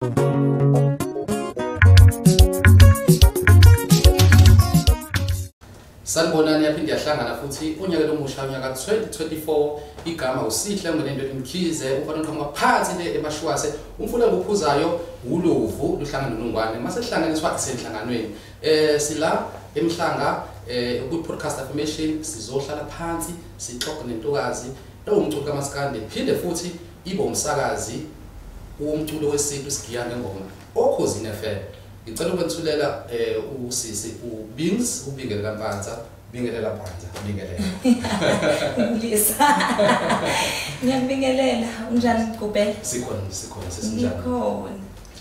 Sanibonani, yaphinde yahlangana futhi unyaka omusha, unyaka 2024. Igama uSihle Ngenento Mkhize, umfana oqhamuka phansi le eMashuwase. Umfula nguphuzayo uLovu luhlangana noNongwane, mase hlanganiswa isenhlanganweni. Sila eMhlanga ku podcast affirmation, sizohlala phansi sixoxe nentokazi ewumculo kaMaskandi, phinde futhi ibe umsakazi womculo wesintu sigiya ngengoma oKhozini FM. Ngicela ukwethulela usisi uBings, ubingelela Mpanza, bingelela Mpanza, bingelela. Ngilisa. Ngiyabingelela, unjani Mgubela? Sikhona, sikhona, sesinjani? Ngikhona.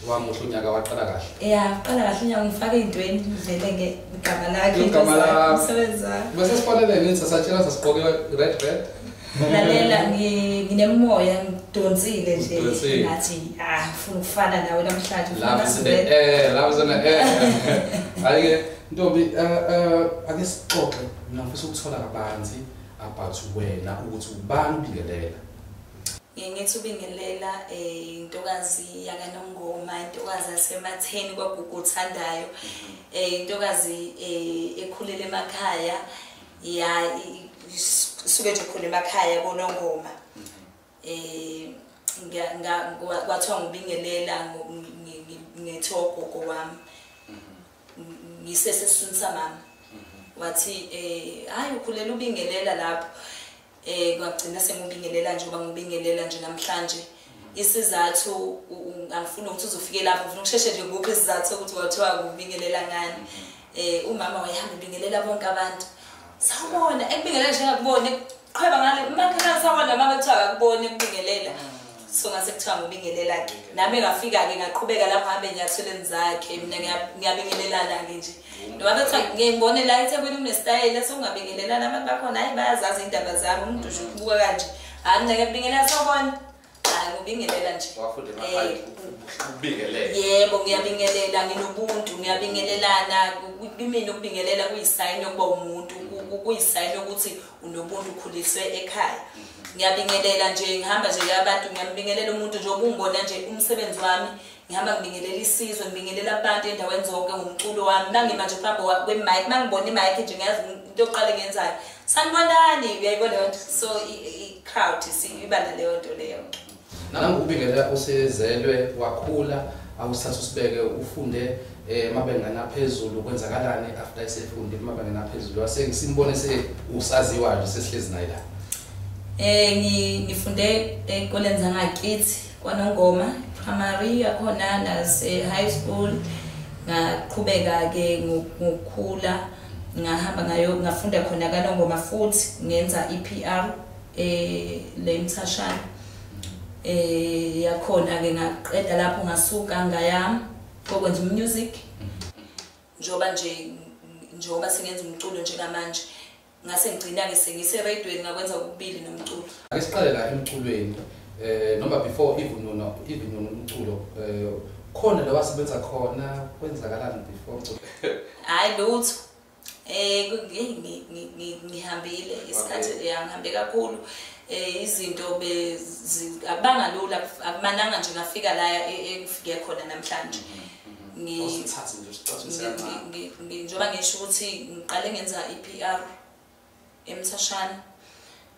Wamuhle unyaka, waqala kahle. Ya, qala kahle unyaka, ngifake intweni vele ngegama lakhe. Igama lakho. Umsebenzi wakho. Bese sifonele ngithi sasatshela sasigqoke red red. Lalela, nginemoya, ngidonsile nje Udonsile. Ngathi ah, ngifuna ukufana nawe namhlanje. Ngifuna Love is in the sivele. air, love is in the air. Hayi ke ntombi, ake sixoxe, mina ngifisa ukuthola kabanzi about wena, ukuthi ubani ubingelela. Ngithi ubingelela intokazi yakaNongoma, intokazi yaseMatheni kwaGugu uthandayo. Intokazi ekhulele emakhaya, ya isuke nje khona emakhaya koNongoma. Kwathiwa ngibingelela ngithi ogogo wami. Ngisesesiswini samama. Wathi hayi, ukhulela ubingelela lapho. Kwagcina sengubingelela nje, ngoba ngubingelela nje namhlanje. Isizathu angifuni ukuthi uzofike lapho, ngifuna ukusheshe nje ngikuphe isizathu sokuthi kwathiwa ngubingelela ngani. Umama wayehamba ebingelela bonke abantu. Sawubona, ekubingelela nje ngakubona, qhweba ngale, umakhelwane sawubona, mama kuthiwa akakuboni ekubingelela. So ngase kuthiwa ngubingelela ke. Nami ngafika ke ngaqhubeka lapho hambe enyathelweni zakhe, mina ngiyabingelelana ke nje. Noma bekuthiwa ngeke ngibone la eThekwini kunesitayela sokungabingelelana, abantu bakhona hayi bayazazi indaba zami, umuntu nje ukubuka kanje. Hayi mina ngiyabingelela, sawubona. Hayi ngubingelela nje. Wafunda emakhaya ukubingelela. Yebo, ngiyabingelela, nginobuntu, ngiyabingelelana. Kimina ukubingelela kuyisayini yokuba umuntu, kuyisayini yokuthi unobuntu, ukhuliswe ekhaya. Ngiyabingelela nje, ngihamba nje abantu, ngiyambingelela umuntu nje obungibona nje umsebenzi wami, ngihamba ngibingelela isizwe, ngibingelela abantu endaweni zonke ngomculo wami. Mangima nje phambi kwe-mic, mangibona i-mic nje ngiyazi into yokuqala engiyenzayo. Sanibonani, uyayibona leyo nto. So i-crowd iba naleyo nto leyo. Nangubingelela usezelwe wakhula, awusithatha usibeke ufunde emabangeni aphezulu, kwenzakalani after esefunde emabangeni aphezulu? Wase simbone se usaziwa nje, sesihlezi naye la. Ngifunde ey'koleni zangakithi kwaNongoma primary yakhona nase high school. Ngaqhubeka ke ngokukhula, ngahamba ngayo ngafunda khona kaNongoma futhi ngenza i-PR le Mthashana. Yakhona ke ngaqeda lapho, ngasuka ngaya kokwenza music. Njengoba nje njengoba sengenza umculo njengamanje, ngase ngigcina ke sengise radioweni, ngakwenza kokubili nomculo. Ake siqale la emculweni, noma before even umculo, khona la wasebenza khona, kwenzakalani before umculo? Hayi lutho. Ngihambile isikhathi, ya ngihambe kakhulu. Izinto akubanga lula, akumananga nje ngafika la engifike khona namhlanje. Awusithathe nje usicacise kancane. Njengoba ngisho ukuthi ngiqale ngenza i-PR eMthashana,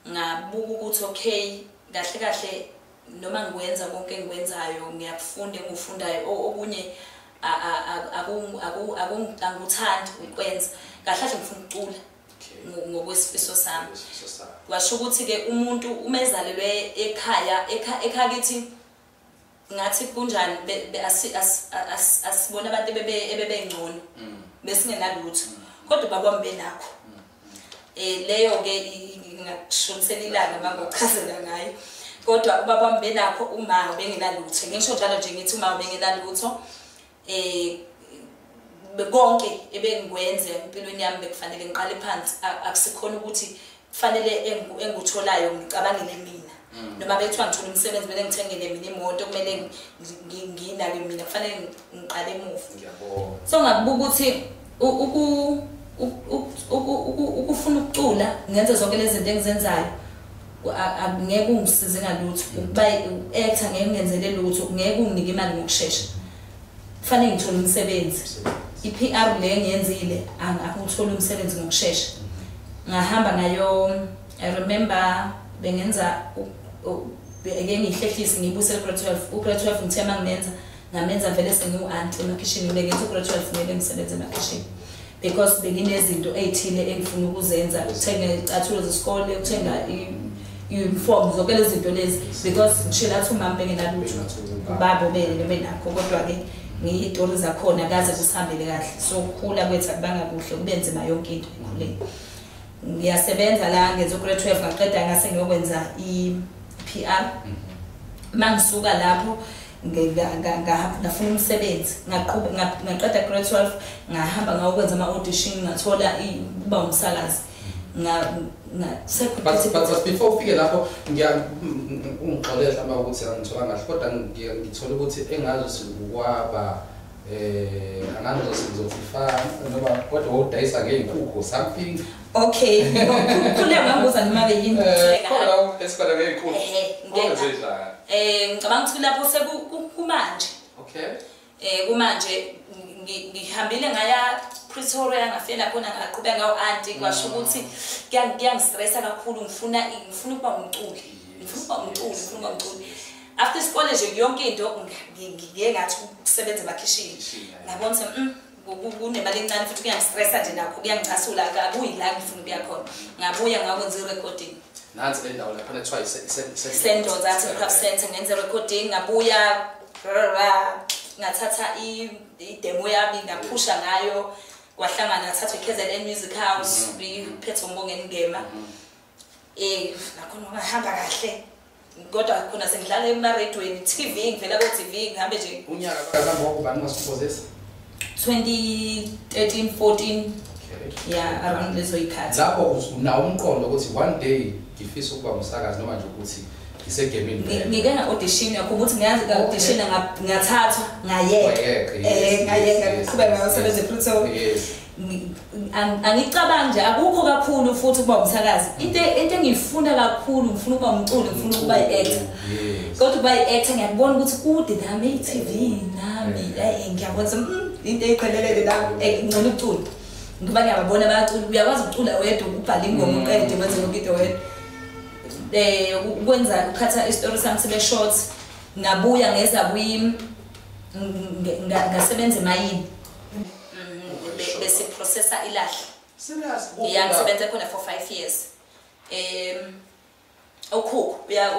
ngabuka ukuthi okay, kahle kahle noma ngikwenza konke engikwenzayo, ngiyakufunda engikufundayo, okunye angikuthandi ukwenza. Kahle kahle ngifuna ukucula ngokwesifiso sami. Ngokwesifiso sakho. Washo ukuthi ke umuntu uma ezalelwe ekhaya, ekhaya kithi ngathi kunjani, asibona abantu ebebengcono, besingenalutho, kodwa ubaba wami benakho. Leyo ke ngingakushonisela ilanga mangokuchazela ngayo, kodwa ubaba wami benakho, uma bengenalutho. Ngisho njalo nje ngithi uma bengenalutho, konke ebengikwenza empilweni yami bekufanele ngiqale phansi. Akusikhona ukuthi kufanele engikutholayo ngicabangele mina. Noma bekuthiwa ngithola umsebenzi kumele ngithengele mina imoto, kumele nginake mina, kufanele ngiqale emuva. Ngiyabonga. So ngakubuka ukuthi ukufuna ukucula ngenze zonke lezi zinto engizenzayo, Angeke ungisize ngalutho ukuba actor, ngeke ngenzele lutho, ngeke unginike imali ngokushesha. Kufanele ngithole umsebenzi. I-PR le engiyenzile akuthola umsebenzi ngokushesha. Ngahamba ngayo, I remember bengenza eke ngihlehlise ngibuse grade 12. U-grade 12 ngithe mangimenza, ngamenza vele sengiwu-aunty emakhishini. Bengenza u-grade 12 ngeke ngisebenze emakhishini because benginezinto ey'thile engifuna ukuzenza, ukuthenga iy'cathulo zesikole, ukuthenga i-uniform, zonke lezi zinto lezi, because ngishilo athi umama bengenalutho, ubaba obenakho, kodwa-ke ngiy'tori zakhona kaze kusihambele kahle. So ukukhula kwethu akubanga kuhle, kube nzima yonke into ekukhuleni. Ngiyasebenza la, ngenza u-grade 12, ngaqeda, ngase ngiyokwenza i-PR. Mangisuka lapho ngafuna umsebenzi, ngaqeda grade 12, ngahamba ngayokwenza ama-audition, ngathola ukuba umsakazi. But before ufike lapho, ungixolele mhlawumbe ukuthi angitholanga kahle, kodwa ngithola ukuthi engazi kwaba angazi ngizothi noma kodwa wawudayisa ngey'nkukhu something. Okay, khule ngangibuza noma beyini. Khona esikhona ngey'nkukhu. Kwenzenjani? Ngicabanga ukuthi lapho sekukumanje. Okay. Kumanje ngihambile ngaya Pretoria, ngafika khona ngaqhubeka ngawo aunty, kwasho ukuthi kuyangistressa kakhulu, ngifuna ukuba umculi. Ngifuna ukuba umculi, ngifuna ukuba umculi. After isikole nje yonke into ngiye ngathi ukusebenza emakhishini. Ngabona ukuthi kunemali encane futhi kuyangistressa nje nakho, kuyangicasula, akuyila ngifuna ukuya khona. Ngabuya ngakwenza i-recording. Nansi le ndawo lapha ekuthiwa Sendonsa Art and Craft Center, ngenza recording, ngabuya ngathatha i-demo yami ngaphusha ngayo, kwahlangana ngathathwa i-KZN Music House, iphethe uMbongeni Ngema. Nakhona ngahamba kahle. Kodwa khona sengidlala emaredweni, TV, ngivela ko-TV, ngihambe nje. Unyaka kahamba wakubani ungasifozisa? 2013 14. Okay. Yeah, around lezo yikhathi. Lapho unawo umqondo ukuthi one day ngifisa ukuba umsakazi noma nje ukuthi ngisegemini vele? Ngike nga-audition, yakho ukuthi ngiyazi ka-audition ngathathwa, ngayeka. Wayeka, Ngayeka, ngiqhubeka ngayosebenza ePretoria. Yes. Angicabangi nje akukho kakhulu futhi ukuba umsakazi. Into engiyifuna kakhulu, ngifuna ukuba umculi, ngifuna ukuba i-actor. Kodwa ukuba i-actor ngiyakubona ukuthi kude nami i-TV nami, ngiyabona ukuthi into eyiqhelelele la, ngcono ukucula. Ngoba ngiyababona abaculi, uyakwazi ukucula wedwa, ubhale ingoma uqede wenze yonke into wedwa. Ukwenza ukhatha isitori sami sibe short, ngabuya ngeza ngasebenza emayini. Besiprocessa ilahle. Serious? Yeah, ngisebenze khona for 5 years. Okhukhu, uya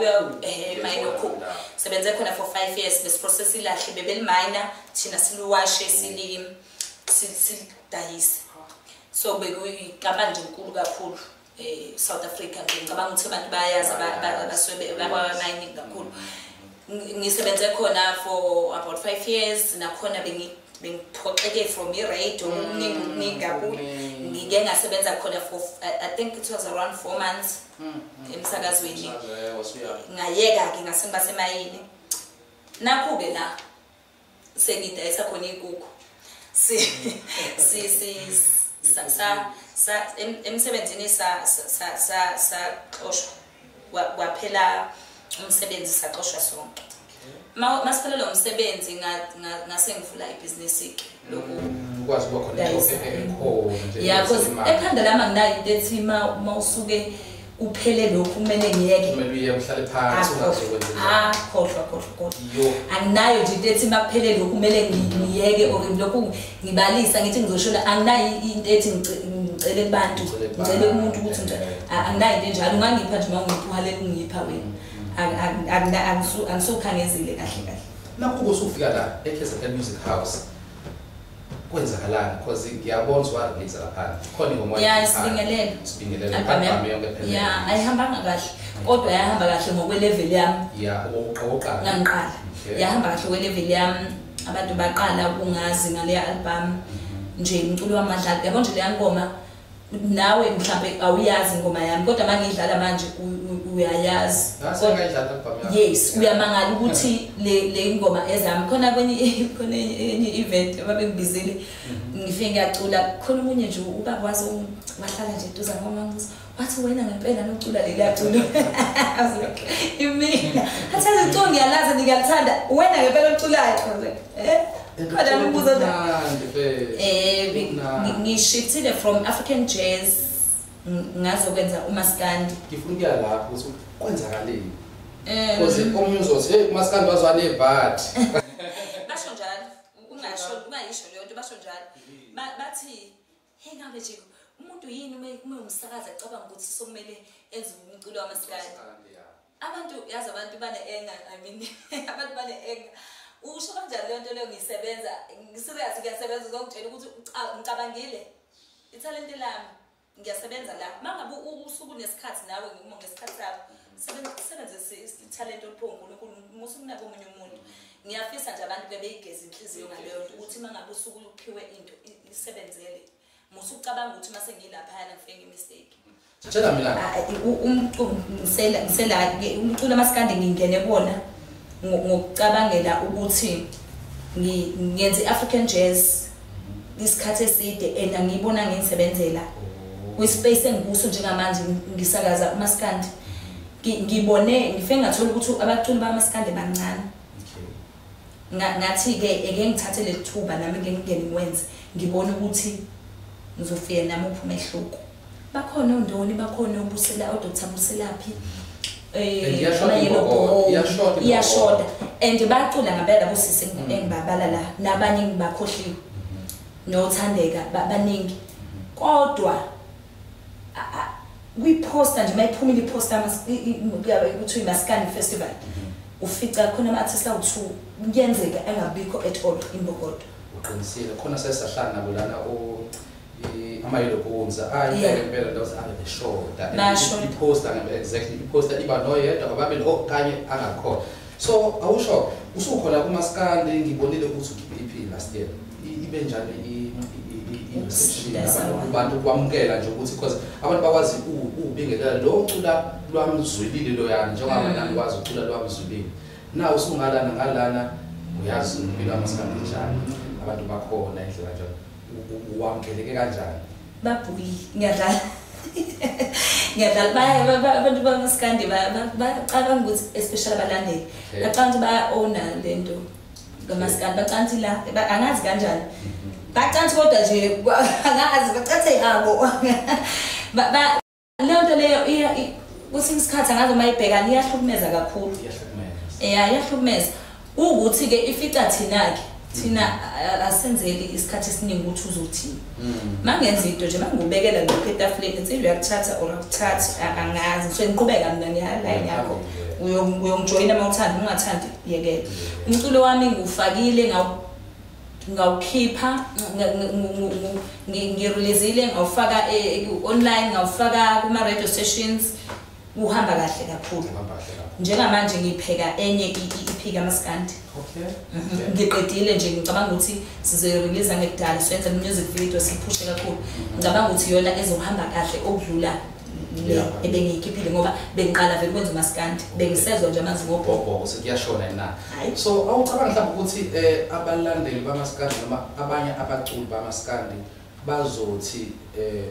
mine okhukhu. Sebenze khona for 5 years, besiprocessa ilahle, bebelimina thina siluwashe silidayise. So bekuyinkampani nje enkulu kakhulu South Africa. Ngicabanga ukuthi abantu bayazi abasuke bakwa-mining kakhulu. Ngisebenze khona for about 5 years, nakhona bengiphoxeke from i-radio, okuningi kakhulu. Ngike ngasebenza khona for I think it was around 4 months emsakazweni. Ngayeka-ke ngase ngiba semayini. Nakhu-ke la sengidayisa khona iy'nkukhu. Emsebenzini saxoshwa, kwaphela umsebenzi, saxoshwa sonke. Masiphelelwa umsebenzi ngase ngivula ibhizinisi-ke loku Ukwazi ukuba khona dayisa. Ekhona nje. Yeah, because imali. Ekhanda lami anginayo into ethi ma usuke uphele lokhu kumele ngiyeke. Kumele uye uhlale phansi ungazokwenza. Ah, khohlwa, khohlwa, khohlwa. Yo. Anginayo nje into ethi makuphele lokhu kumele ngiyeke or lokhu ngibalisa ngithi ngizoshona, anginayo into ethi ngicele kubantu, Ngicele kubantu. ngicele kumuntu ukuthi anginayo into enjalo. Ungangipha nje uma ungipha uhalele ungipha wena. Angisukhangezile kahle kahle. Nakho usufika la eKZN Music House, kwenzakalani? Because ngiyabona ukuthi wa-release lapha khona ingoma. Yeah, Sibingelele. Sibingelele. Album Album yonke ephelele. Yeah, ayihambanga kahle kodwa yahamba kahle ngokwe-level yami. Yeah, okokuqala. Ngangiqala. Okay. Yahamba kahle ngokwe-level yami, abantu baqala ukungazi ngaleya album nje, umculo wamadlala yabo nje leya ngoma. Nawe mhlambe awuyazi ingoma yami, kodwa mangidlala manje uyayazi. Yes, uyamangala ukuthi le ingoma ezami. Khona kwenye khona enye event ababengibizile, ngifike ngiyacula, khona omunye nje ubaba wazi wahlala nje eduze ngoma, wathi wena ngempela nocula leliya culo. I was like, imina athi aziculo ngiyalazi ngiyalithanda, wena ngempela oculayo. I was like, khona umbuzo ngishiftile from African jazz ngazokwenza umaskandi. Ngifuna ukuya lapho ukuthi kwenzakaleni, because omunye uzothi hey umaskandi wazwana ebhathi. Basho njalo, ungasho ungayisho leyo nto, basho njalo. Bathi hey ngabe nje umuntu yini uma umsakaza acabanga ukuthi sokumele enze umculo wamaskandi. Abantu yazi abantu bane-anger, I mean abantu bane-anger. Usho kanjani leyo nto leyo? Ngisebenza ngiserious, ngiyasebenza, uzongitshela ukuthi ngicabangile ithalente lami, ngiyasebenza la. Mangabe usuku nesikhathi nawe ngesikhathi sakho sebenzise ithalente oliphiwe uNkulunkulu, musu kunake omunye umuntu. Ngiyafisa nje abantu bebeyigeza inhliziyo ngaleyo nto, ukuthi mangabe usuku uphiwe into isebenzele, musu ucabanga ukuthi mase ngilaphayana ngifike nge-mistake. Tshela mina umculo amaskandi ngingene kuwona ngokucabangela ukuthi ngiyenze i-African jazz isikhathi eside and angiyibona ngisebenzela kwi-space engikuso njengamanje ngisakaza umaskandi. Ngibone ngifike ngathola ukuthi abaculi bamaskandi bancane. Ngathi-ke eke ngithathe leli thuba nami ngingene ngikwenze, ngibone ukuthi ngizofika nami uphi umehluko. Bakhona oNdoni, bakhona oBusela, oDr Buselaphi, iyashoda and bacula ngempela bosisi engibabala la, nabanye ngibakhohliwe noThandeka, baningi. Kodwa kwi-poster nje mayiphumile i-poster ukuthi iMaskandi Festival, ufica khona ama-artist awu-2 kuyenzeka engabikho at all imbokodo. Uqinisile, khona sesahlala nabo lana ama-Yellow Bones, impela ndawo beshoda i-poster exactly, i-poster iba noyedwa ababili okanye angakhona. So awusho usukhona kumaskandi, ngibonile ukuthi ukhiphe EP last year, ibe njani i-reception abantu kwamukela nje ukuthi because abantu bakwazi ubingelela lo cula lwamzwilile loyana, njengoba nami kwazi ucula lwamzwilile. Na usungalana ngalana uyazi impilo yamaskandi njani, abantu bakhona indlela kanjani, wamukeleke kanjani? Babhuyi, ngiyadlala. Ngiyadlala, abantu bamaskandi bacabanga ukuthi especially abalandeli bacabanga ukuthi baya-owna le nto kamaskandi, bacabanga ukuthi la angazi kanjani, bacabanga kodwa nje angazi bacathe yabo. Leyo nto leyo kwesinye isikhathi angazi uma ibhekana iyahlukumeza kakhulu. Iyahlukumeza ukuthi-ke ifica thina-ke thina asenzeli isikhathi esiningi ukuthi uzothini. Mangenza into nje mangubekela lokho etafuleni insilo uyakuthatha or akuthathi angazi, so ngiqhubeka mina ngiyaline yakho, uyongijoyina uma uthanda, ungathandi yekela. Umculo wami ngiwufakile ngawukhipha, ngireleasile, ngawufaka online, ngawufaka kuma-radio stations, uhamba kahle kakhulu. Njengamanje ngipheka enye i-EP kamaskandi. Ngiqedile nje, ngicabanga ukuthi sizoyirelease ngekudala, siyenze music video siphushe kakhulu. Ngicabanga ukuthi iyona ezohamba kahle okudlula le ebengiyikhiphile, ngoba bengiqala vele ukwenza umaskandi, bengisezwa nje amanzi ngobhoko sekuyashona na. So awucabanga mhlawumbe ukuthi abalandeli bamaskandi noma abanye abaculi bamaskandi bazothi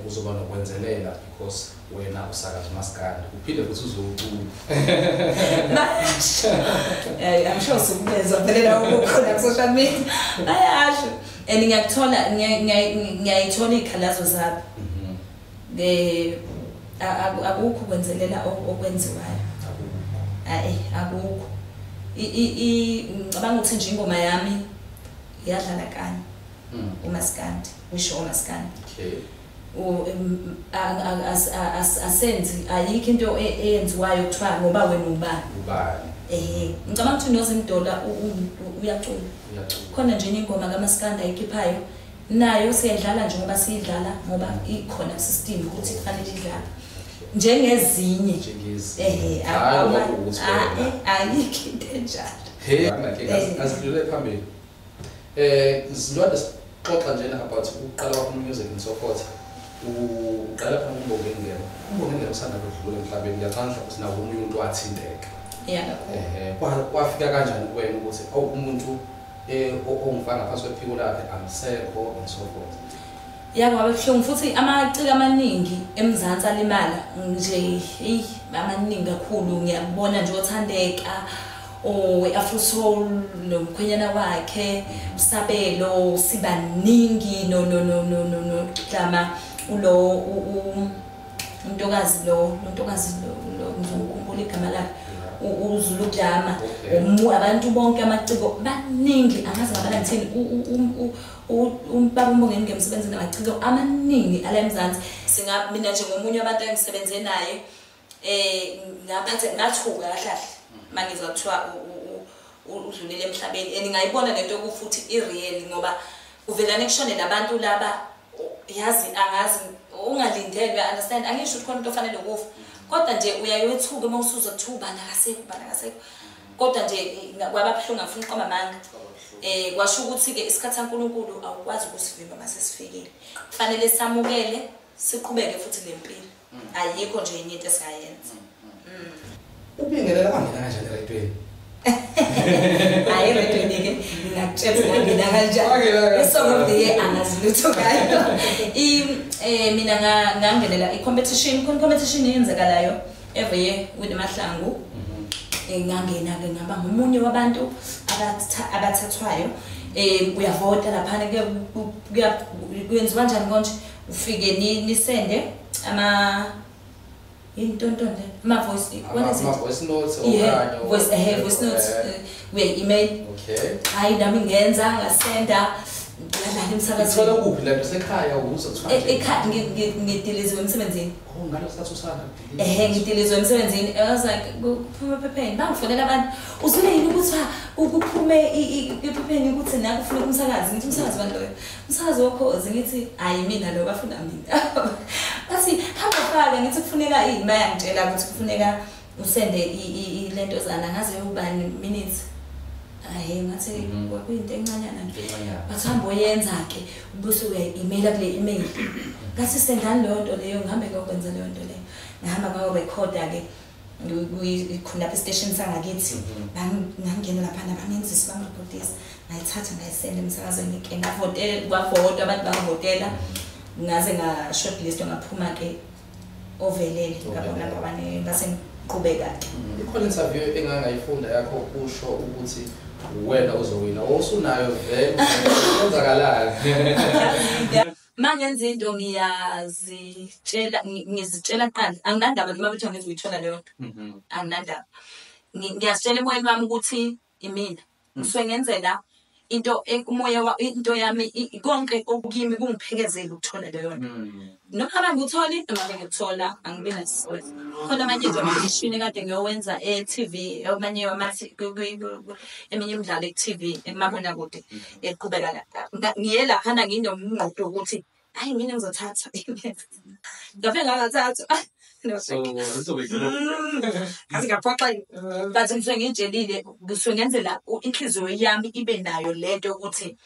uzoba nokwenzelela because wena usakaza umaskandi uphinde futhi uzowucula? I'm sure sukubezwa vele la ukukhona ku-social media bayasho, and ngiyakuthola, ngiyayithola iy'khalazo zabo. Akukho ukwenzelela okwenziwayo, akukho. Ngicabanga ukuthi nje ingoma yami iyadlala kanye umaskandi, wisho umaskandi. Asenzi ayikho into eyenziwayo kuthiwa ngoba wena ubani. Ngicabanga ukuthi uNozimdola uyacula. Khona nje ingoma kamaskandi ayikhiphayo nayo siyadlala nje ngoba siyidlala ngoba ikhona system ukuthi kufanele idlale njengezinye. Ayikho into enjalo. Asidlule phambili. Silwande sixoxa njena about ukuqala kwakho music and so forth. Uqala phambi uMbongeni Ngema. UMbongeni Ngema usanda kudlula emhlabeni, ngiyacabanga ukuthi nawo omunye umuntu wathinteka. Yeah, kakhulu. Kwafika kanjani kuwena ukuthi umuntu ongifaka ngaphansi kwephiko lakhe angisekho and so forth? Ya, kwaba buhlungu futhi amaciko amaningi eMzansi alimala nje, hey, amaningi kakhulu. Ngiyabona nje oThandeka, owe-Afro Soul nomkhwenyana wakhe uSabelo, sibaningi no no no no no no Dlama, ulo untokazi lo, nontokazi lo, ngizomkhumbula igama lakhe, uZulu Dlama, abantu bonke amaciko baningi, angazi ngabala ngithini. Ubaba uMbongeni ngemsebenzi namaciko amaningi ala eMzansi. Singa mina nje ngomunye wabantu engisebenze naye, ngaphathe ngathuka kahle mangizwa kuthiwa udlulile emhlabeni, and ngayibona lento futhi i-real, ngoba uvelane kushone nabantu laba, yazi angazi ungalindele, uya understand, angisho ukuthi khona into ofanele ukufa, kodwa nje uyayothuka uma usuzwa kuthiwa ubani akasekho, ubani akasekho. Kodwa nje kwaba buhlungu, angifuni ukuqamba amanga. Kwasho ukuthi-ke isikhathi saNkulunkulu awukwazi ukusivimba uma sesifikile, kufanele samukele siqhubeke futhi nempilo, ayikho nje enye into esingayenza. Ubingelela kwangena kanjani eredweni? Hayi, eredweni-ke ngingakutshela ukuthi ngangena kanjani. I-Song of the Year angazi lutho ngayo. Mina ngangenela i-competition, khona i-competition eyenzakalayo every year with Mahlangu. Ngangena-ke ngaba ngomunye wabantu abathathwayo. Uyavota laphana, kuyenziwa kanjani konje? Ufike nisende ama intonto nje, ama voice, what is it? Ama voice notes Yeah, okanye voice notes, we email. Hayi, nami ngenza, ngasenda, ngadlala emsakazweni. Ithola kuphi lento, sekhaya uzwa kuthiwa nje? Ekhaya, ngidiliziwe emsebenzini. Oh, ngalo sikhathi usanda kudiliza. Ehhe, ngidilizwe emsebenzini. I was like, kuphume ephepheni, bangifonela abantu, uzwile yini ukuthi kuphume ephepheni ukuthi naku kufuneka umsakazi? Ngithi umsakazi bani loyo? Umsakazi woKhozi. Ngithi hayi, mina lo, bafuna mina. Bathi hamba faka. Ngithi kufuneka ini? Bayangitshela ukuthi kufuneka usende lento zana ngaze ubani minutes. Hayi, ngathi kwakuyinto encanyana nje. Encanyana. Bathi hamba oyenza-ke, ubuse uyayi-emaila kule email. Ngathi sendani leyo nto leyo, ngihambe ngiyokwenza leyo nto leyo. Ngahamba ngayorekhoda-ke khona lapha esiteshini sangakithi. Ngangena laphana, bangenzisa, bangirekhodisa, ngayithatha ngayisenda emsakazweni-ke, ngavotela, kwavotwa, abantu bangivotela, ngaze nga-shortlistwa, ngaphuma-ke ovelele, ngabo number one, ngase ngiqhubeka-ke. Ikhona interview engangayifunda yakho usho ukuthi wena uzowina, wawusunayo vele, kwenzakalani? Ma ngenza into ngiyazitshela, ngizitshela kuqala, anginandaba noma kuthiwa ngizuyithola leyo nto, anginandaba. Ngiyazitshela emoyeni wami ukuthi imina ngisuke ngenzela into, umoya into yami, konke okukimi kungiphekezela ukuthola leyo nto, noma bangikutholi noma bengikuthola, angibi nesistress. Khona amanye nje ama-audition ekade ngiyowenza e-TV, amanye eminye imidlalo e-TV, emabonakude eqhubeka la. Ngiye laphana nginomngqondo ukuthi hayi, mina ngizothatha, ngafike ngangathathwa. No, So izobe ngaze ngaphoxeka, but ngisuke ngiyitshelile, ngisuke ngenzela inhliziyo yami ibe nayo lento yokuthi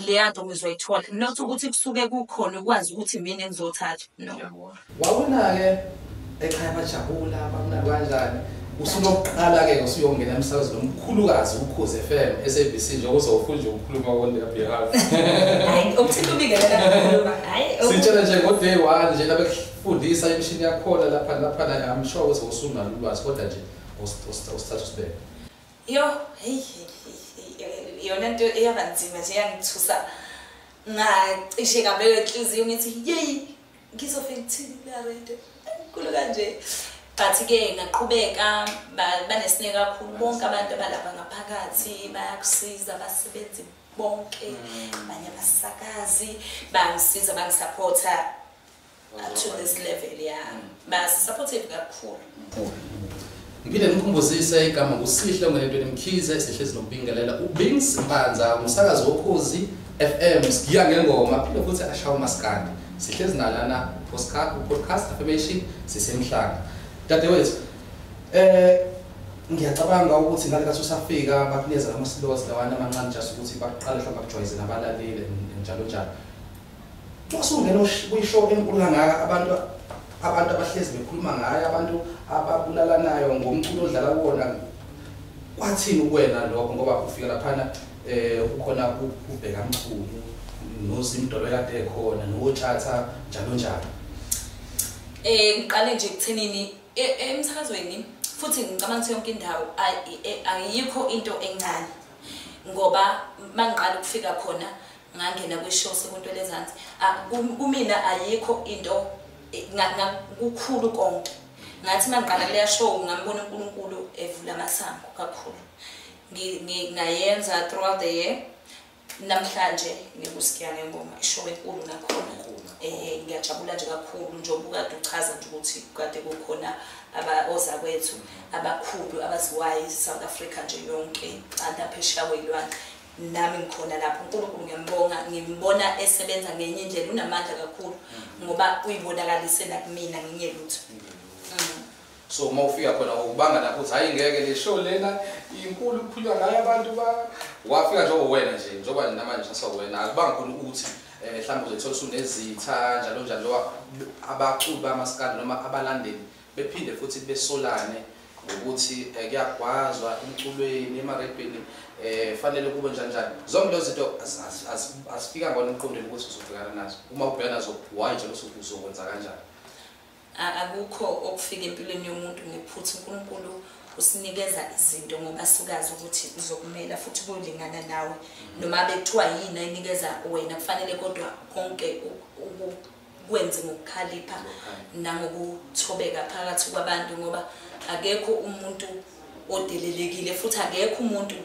leya nto ngizoyithola, not ukuthi kusuke kukhona ukwazi ukuthi mina engizothatha, no. Wawina-ke, ekhaya bajabula, bakunaki kanjani? Usulokuqala-ke usuyongena emsakazweni omkhulukazi uKhozi FM, SABC, nje uzofuna nje ukukhuluma on their behalf. Hayi, okuthinta ubingelela kakhulu, hayi. Sitshele nje ngo-day one nje labekufundisa imishini yakhona lapha laphana, I'm sure ukuthi usunalo ulwazi, kodwa nje usithatha usibeke. Yo, hey, hey, hey, yona nto eyaba nzima nje, yangithusa, ngacishe ngabeka inhliziyo, ngithi yeyi, ngizofika ngithini kula rento enkulu kanje? But-ke ngaqhubeka, banesineke kakhulu bonke abantu abalapha ngaphakathi, bayakusiza abasebenzi bonke, abanye abasakazi bangisiza, bangisaphotha up to this level, ya, ba-supportive kakhulu. Ngiphinde ngikhumbuzise igama nguSihle Ngenentweni Mkhize, sihlezi nokubingelela uBings Mpanza, umsakazi woKhozi FM, sigiya ngengoma, phinde futhi ashawa umaskandi. Sihlezi nalana podcast affirmation, sisemhlanga. Dadewethu, ngiyacabanga ukuthi ngale kathi usafika bakunikeza lama slots lawana amancane, just ukuthi baqale mhlawumbe bakujwayeze nabalaleli njalo njalo. Wasungena kuyishow enkulu kangaka, abantu abahlezi bekhuluma ngayo, abantu ababulalanayo ngomculo odlala kuwona. Kwathini kuwena lokho, ngoba ufika laphana ukhona uBheka Mchunu noZimdolo kade ekhona noTshatha njalo njalo. Ngiqale nje ekuthenini emsakazweni, futhi ngicabanga ukuthi yonke indawo ayikho into encane, ngoba mangiqala ukufika khona ngangena kwishow sekuntwele ezansi. Kumina ayikho into kukhulu konke. Ngathi mangiqala kuleya show ngambona uNkulunkulu evula amasango kakhulu. Ngayenza throughout the year. Namhlanje ngikusikiya ngengoma ishow enkulu nakhona. Ngiyajabula nje kakhulu njengoba ukade uchaza nje ukuthi kade kukhona ozakwethu abakhulu abaziwayo South Africa nje yonke, kanti phesheya kwelwandle. Nami ngikhona lapho. uNkulunkulu ngiyambonga, ngimbona esebenza ngenye indlela, unamandla kakhulu ngoba uyibonakalise nakumina ngingelutho. So uma ufika khona ukubanga lapho uthi hayi ngeke le show lena inkulu kukhulunywa ngayo abantu ba wafika njengoba wena nje, njengoba namanje sasawena akubanga khona ukuthi mhlawumbe uzothola usunezitha njalo njalo, abaculi bamaskandi noma abalandeli bephinde futhi besolane ukuthi kuyagwazwa emculweni, emarebheni, fanele kube njani njani. Zonke lezo zinto asifika ngona emqondweni ukuthi uzobhekana nazo. Uma ubhekana nazo why njalo uzokwenza kanjani? Akukho okufika empilweni yomuntu ngephutha. uNkulunkulu usinikeza izinto ngoba sukazi ukuthi uzokumela futhi kuyolingana nawe, noma bekuthiwa yini ayinikeza wena kufanele kodwa konke ukwenze ngokukhalipha nangokuthobeka phakathi kwabantu, ngoba akekho umuntu odelelekile futhi akekho umuntu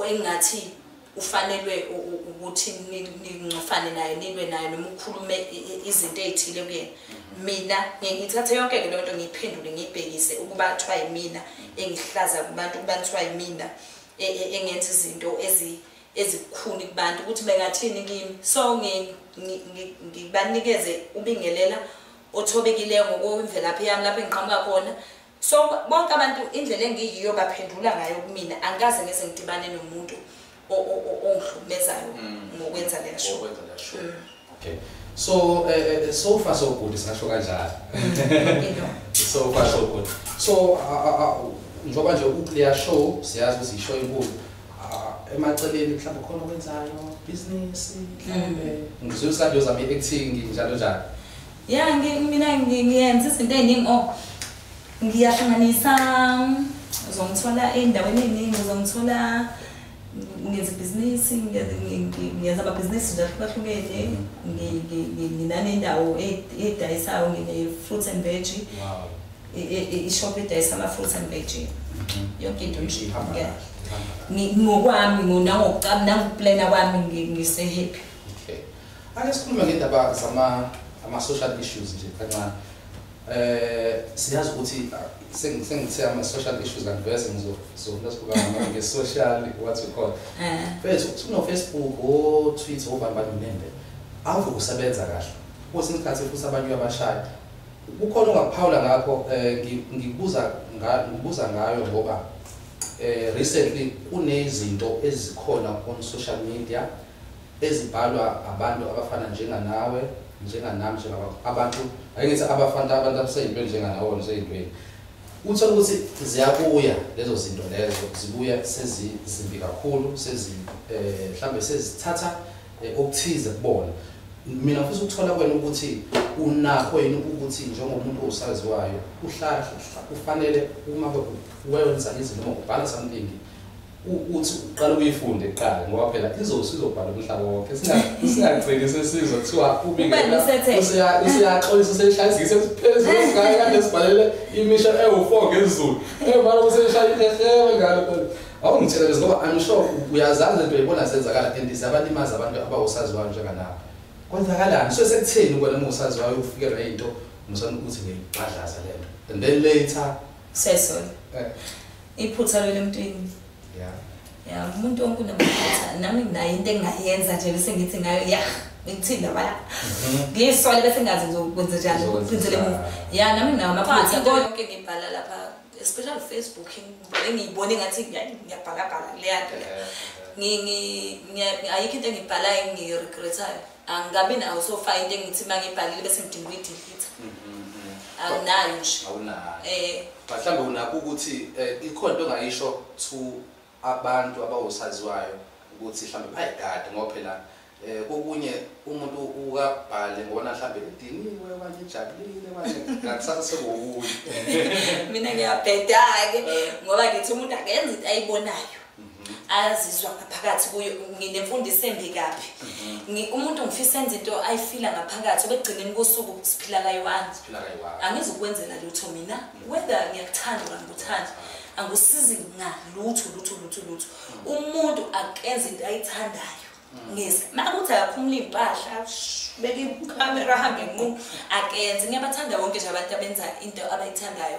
engathi ufanelwe ukuthi ningcofane naye, nilwe naye, noma ukhulume izinto ezithile kuyena. Mina ngithathe yonke le nto ngiyiphendule ngiyibhekise ukuba kuthiwa yimina engihlaza kubantu, ukuba kuthiwa yimina engenza izinto ezibukhuni kubantu ukuthi bengathini kimi. So ngibanikeze ubingelela othobekileyo ngokwemvelaphi yami lapho engiqhamuka khona. So bonke abantu indlela engiyiyo baphendula ngayo kumina, angikaze ngeze ngidibane nomuntu ongihlukumezayo ngokwenza le show. Okay. So so far so good, singasho kanjalo. So far so good. So njengoba nje ukuleya show siyazi ukuthi ishow enkulu, emaceleni mhlawumbe khona okwenzayo business mhlawumbe ngizwe kade uzama i-acting njalo njalo. Yeah, mina ngiyenza izinto eziningi. Ngiyahlanganisa, uzongithola endaweni eziningi, uzongithola ngenza ibhizinisi, ngenza amabhizinisi nje ahlukahlukene, nginanendawo edayisayo, ngine-fruits and veg. Wow. I-shop edayisa ama-fruits and veg. Yonke into nje. Ngokwami nangokuplana kwami ngise-happy. Okay. Ake sikhulume ngendaba zama ama-social issues nje kancane. Siyazi ukuthi sengithe ama-social issues kanti vese ngizofuna sikhuluma nge-social what we call. Mfethu kuno-Facebook, o-Twitter, obani bani nembe. Ave usebenza kahle. Kwesinye isikhathi futhi abanye uyabashaya. Kukhona ongakuphawula ngakho, ngikubuza ngayo ngoba recently kunezinto ezikhona on social media ezibhalwa abantu abafana njenganawe, njenganami, abantu ake ngithi abafana abantu abaseyintweni njenganawe naseyintweni. Uthola ukuthi ziyabuya lezo zinto lezo, zibuya sezizimbi kakhulu, sezi mhlambe sezithatha okuthize kubona. Mina ngifisa ukuthola kwena ukuthi unakho yini ukuthi njengomuntu osaziwayo uhlala ufanele uma wenza izinto noma ubhala something uthi uqala uyifunde kuqala, ngoba phela izobhala umhlaba wonke. Singagcini sesizwa kuthiwa ubingela usiyaxolisa useshaya isigisi esiphezulu kade sibhalele imisho ewu4 ngesiZulu, ebhala useshaya ihehe ngalo. Awungitshela lezi ngoba I'm sure uyazazi into uyibona zenzakala and ziyabalimaza abantu abawusaziwayo njenganawe. Kwenzakalani? So sekutheni kwena uma usaziwayo ufikelwa into musana ukuthi ngiyibhadlaza lento and then later sesola iphutha lelo emntwini. Yeah. Yeah, umuntu wonke unamaphutha. Nami nginayo into engingayenza nje bese ngithi ngayo ya ngithini labaya. Ngiyisole bese ngazi ngizokwenza njani ukuphindele emuva. Yeah, nami nginawo amaphutha. Into yonke ngibhala lapha, especially Facebook, engiyibone ngathi ngiyabhalabhala leya nto le. Ayikho into engibhalayo engiyiregretayo. Angikabi nawo so far into engithi uma ngibhalile bese ngidinga ukuyidelete. Anginayo nje. Awunayo. Mhlawumbe unakho ukuthi ikhona into ongayisho to abantu abawosaziwayo ukuthi mhlawumbe bayigade, ngoba phela kokunye umuntu ukabhale ngobona mhlawumbe ediniwe okanye ejabulile okanye ngakusasa sekuwukuye. Mina ngiyabheda-ke ngoba ngithi umuntu akenze into ayibonayo, azizwa ngaphakathi kuyo. Nginemfundiso embi kabi. Umuntu ngifisa enze into ayifila ngaphakathi, obekugcineni kosuku siphila kayi-one. Siphila kayi-one. Angizukwenzela lutho mina, whether ngiyakuthanda or angikuthandi, angikusizi ngalutho lutho lutho lutho. Umuntu akenze into ayithandayo. Ngizwe makuthi akakhumula iy'mpahla, beka ikhamera ahambe nqu, akenze. Ngiyabathanda bonke nje abantu abenza into abayithandayo,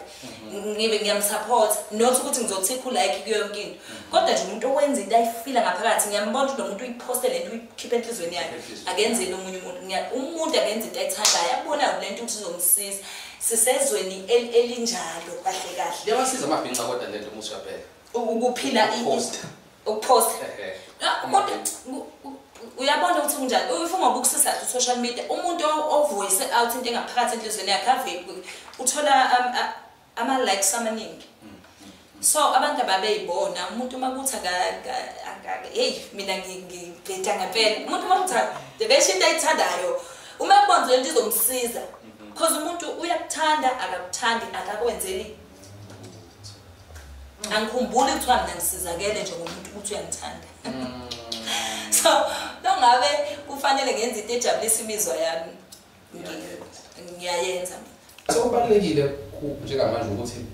ngibe ngiyamsupport, not ukuthi ngizothikha ulike kuyo yonke into, kodwa nje umuntu owenza into ayifila ngaphakathi, ngiyambona ukuthi lo muntu uyiphoste le nto, uyikhiphe enhliziyweni yakhe, akenzeli omunye umuntu. Umuntu akenza into ayithandayo, abona le nto ukuthi izomsiza. Sisezweni elinjalo kahle kahle. Liyabasiza amabhinca kodwa le nto uma usuyabheka. Ukuphila ukuphosta. Kodwa uyabona ukuthi kunjani, if ungabukusisa kahle social media, umuntu ovoice out into engaphakathi enhliziyweni yakhe ave uthola ama-likes amaningi. So abantu ababeyibona umuntu uma kuthi hey mina ngibheda ngempela, umuntu uma kuthi akesho into ayithandayo, uma ebona lento izomsiza, because umuntu uyakuthanda akakuthandi akakwenzeli. Angikhumbuli kuthiwa mina ngisizakele nje ngomuntu ukuthi uyangithanda. So nongabe kufanele ngenze into ejabulisa imizwa yami, ngiyayenza mina. So kubalulekile njengamanje ukuthi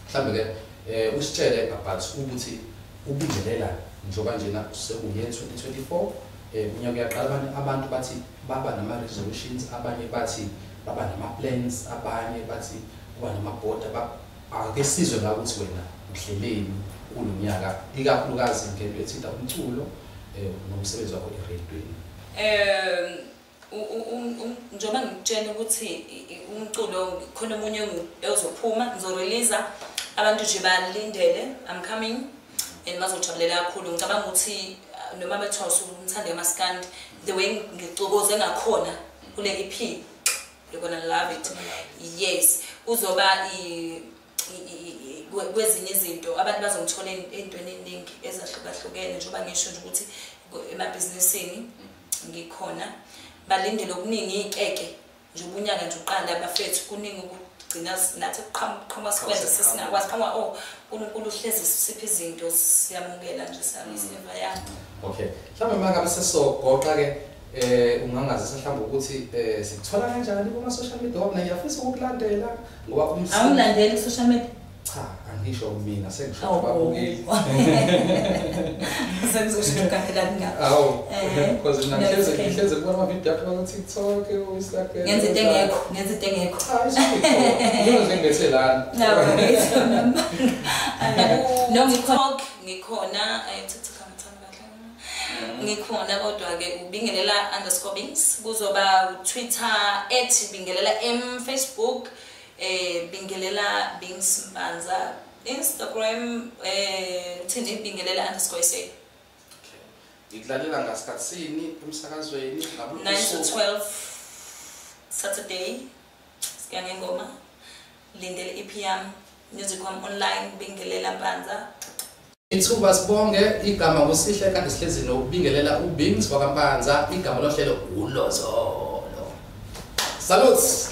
mhlambe ke usitshele about ukuthi ubingelela njengoba njena sekuye 2024, unyaka uyaqala, abantu bathi baba nama resolutions, abanye bathi baba nama plans, abanye bathi kuba nama board. Ake sizwe la ukuthi wena uhleleni kulonyaka, ikakhulukazi ngento ethinta umculo nomsebenzi wakho eradweni. Njengoba ngikutshela ukuthi umculo khona omunye ozophuma, ngizorelease, abantu nje balindele, I'm coming and bazojabulela kakhulu. Ngicabanga ukuthi noma bethiwa usumthande kamaskandi, the way ngicokoze ngakhona kule EP, you're gonna love it. Yes, kuzoba kwezinye izinto abantu bazongithola ey'ntweni ey'ningi ezahlukahlukene, njengoba ngisho nje ukuthi emabhizinisini ngikhona, balindele okuningi iy'keke njengoba unyaka nje uqala bafethu, kuningi ukugcina nathi kuqhamuka sikwenze sesingakwazi qhamuka. Oh, uNkulunkulu uhlezi siphi izinto, siyamukela nje siyamseva ya. Okay, mhlawumbe uma ngabe sesizogoqa-ke ungangazisa mhlawumbe ukuthi sikuthola kanjani kuma-social media, ngoba mina ngiyafisa ukukulandela ngoba awungilandeli ku-social media. Cha, angisho mina, sengisho ababukeli. Sengizosho ukuthi ngapha. Awu, because mina ngihleze kubona ama-video akho ku-TikTok, u-Instagram. Ngenza into engekho, ngenza into engekho. Cha, isho nje ngibethe lana. No, ngikhona TikTok angithanda kahle. Ngikhona kodwa-ke ubingelela _bings, kuzoba Twitter @bingelela m, Facebook bingelela bings Mpanza, Instagram thini bingelela _sa. Okay. Ngikulalela ngasikhathi sini emsakazweni? 9 to 12 Saturday, siya ngengoma, lindele EP yami, music wami online, Bingelela Mpanza. Ithuba sibonge, igama nguSihle, kanti sihlezi noBingelela uBings wakaMpanza, igama lohlelo uLozolo. Salute.